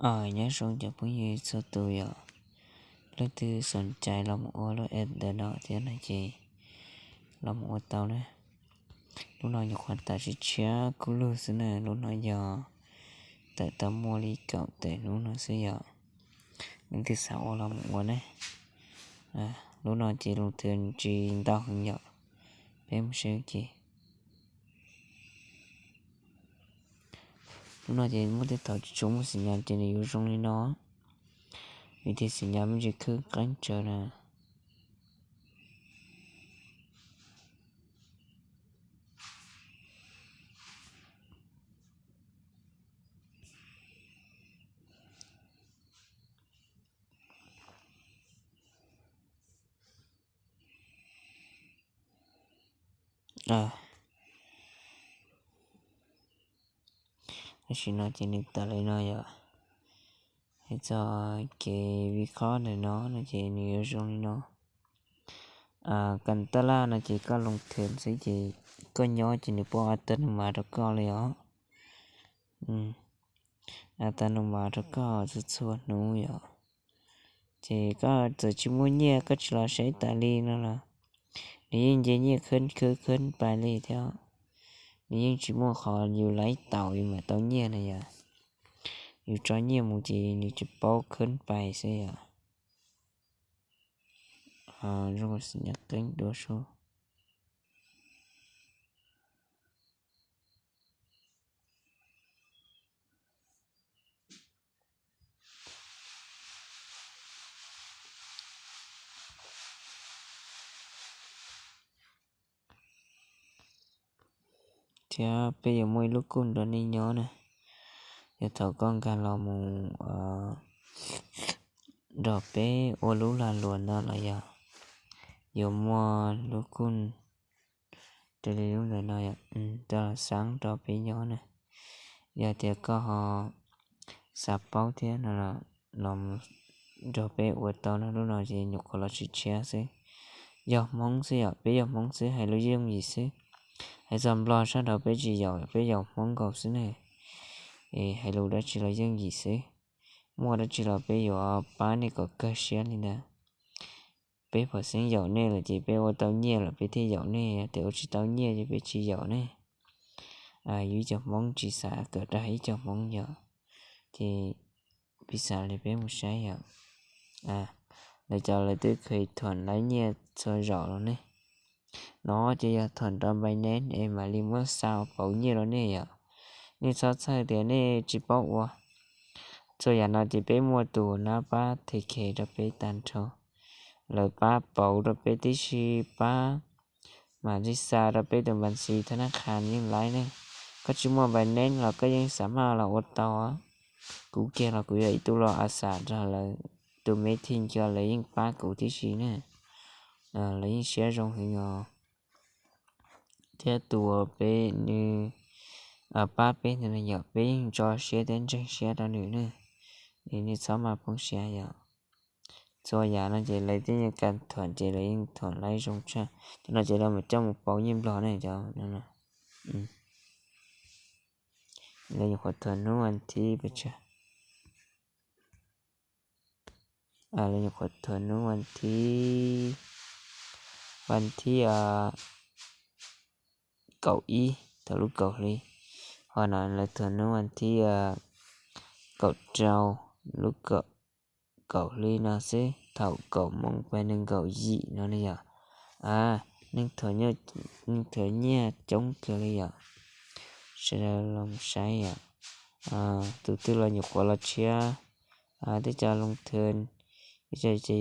Nyob zoo cov phooj ywg txhua tus yom, leej twg xom cai los mus ua lub app ntawm no thiab no ces los mus ua tau na. Lub no nyuam qhuav tawm tshiab tshiab kub lug xwb na, lub no yog tawm tau muaj li kaum tawm hnub no xwb yom. Leej twg xav ua los mus ua ne. Lub no ces lus twg tsis ntau heev yom, peb mus saib ces lub no ces muaj tej thaum tsis tshua muaj xim nyas ces nws yuav zoo li no, vim tias xim nyas me ntsis khwb qeeb tsawv na. Tam sim no ces nws tawm li no yom. Hais txog kev viv qhob ntawm no no ces nws yuav zoo li no. Kas taj laj no ces koj loo thwm xwb ces koj nyob ces nws pub a ta nus mas rau koj li os. A ta nus mas rau koj txhua txhua hnub yom. Ces koj txawm tsis muaj nyiaj koj tsis los saib tas li no los nws yeej nce nyiaj khab khab khab pais li thiab. Nws yeej tsis muaj qhov yus laib taus yus mam tau nyiaj na yom. Yus tso nyiaj mus ces nws tsis paub khab pais xwb yom. Zoo xim nyas qeeb dua sub. Thiab peb yuav muaj ib lub kuj nrog nej nyob na. Yog thaum koj nkag los mus nrog peb ua lub lag luam no los yog yuav muaj lub kuj raws li lub ntawm no yom, rau xaab rau peb nyob na. Yog tias koj ho xav paub thiab no los mus nrog peb ua tau na, lub no ces nyuam qhuav los tshiab tshiab xwb. Yog Hmoob xwb yom, peb yog Hmoob xwb hais lus yooj yim xwb. Hais txog Nplog sab nraud peb tsis yaum, peb yaum Hmoob nkaus xwb ne. Es hais lus dab tsi los yooj yim xwb. Muaj dab tsi los peb yuav pab nej kom kawg siab li ntawd. Peb pom xeeb yaum nej lawm ces peb ua tau nyiaj lawm peb thiaj yaum nej, yog tias ua tsis tau nyiaj ces peb tsis yaum ne. Yus ib co Hmoob tsis xav kawm dag ib co Hmoob yom, ces piv xam li peb mus saib yom. Lawv cov lawv twb kheev thuam laib nyiaj txhua zaus los ne. No ces yog thuam rau Binance es mam li muab xa pauv nyiaj rau nej yom. Nej txhob txhawj tias nej tsis paub ua. Txhua yam no ces peb muaj tus nab pab them khev rau peb tag nrho. Lawv pab pauv rau peb tib si, pab mam li xa rau peb tus npas xis thab nab qha yeej laib ne. Koj tsis muaj Binance los koj yeej xav maj los ua tau. Kuv kiag los kuv yog ib tug los a xam rau lawv tus me thij nco lawv yeej pab kuv tib si ne. Lawv yeej siab zoo heev os. Thiab tus uas peb nws pab peb ntawd yom, peb yeej tso siab thiab ntseeg siab rau nws ne. Es nej txhob maj poob siab yom. Txhua yam no ces lawv twb yeej kam thuam ces lawv yeej thuam laib zoo tshaj. Cov no ces lawv mam coj mus pauv nyiaj Nplog ne cov no. Lawv nyuam qhuav thuam hnub vas thib pes tsawg, lawv nyuam qhuav thuam hnub vas thib, vas thib kaum ib thaum lub kaum hli. Ho no lawv thuam hnub vas thib kaum rau lub kaum hli no xwb, thaum kaum moos pes nees nkaum yim no ne yom. Neeg thuam nyiaj coob kawg li yom. Sawv daws los saib yom. Tus twg los nyuam qhuav los tshiab, tej co loo thwm, tej co ces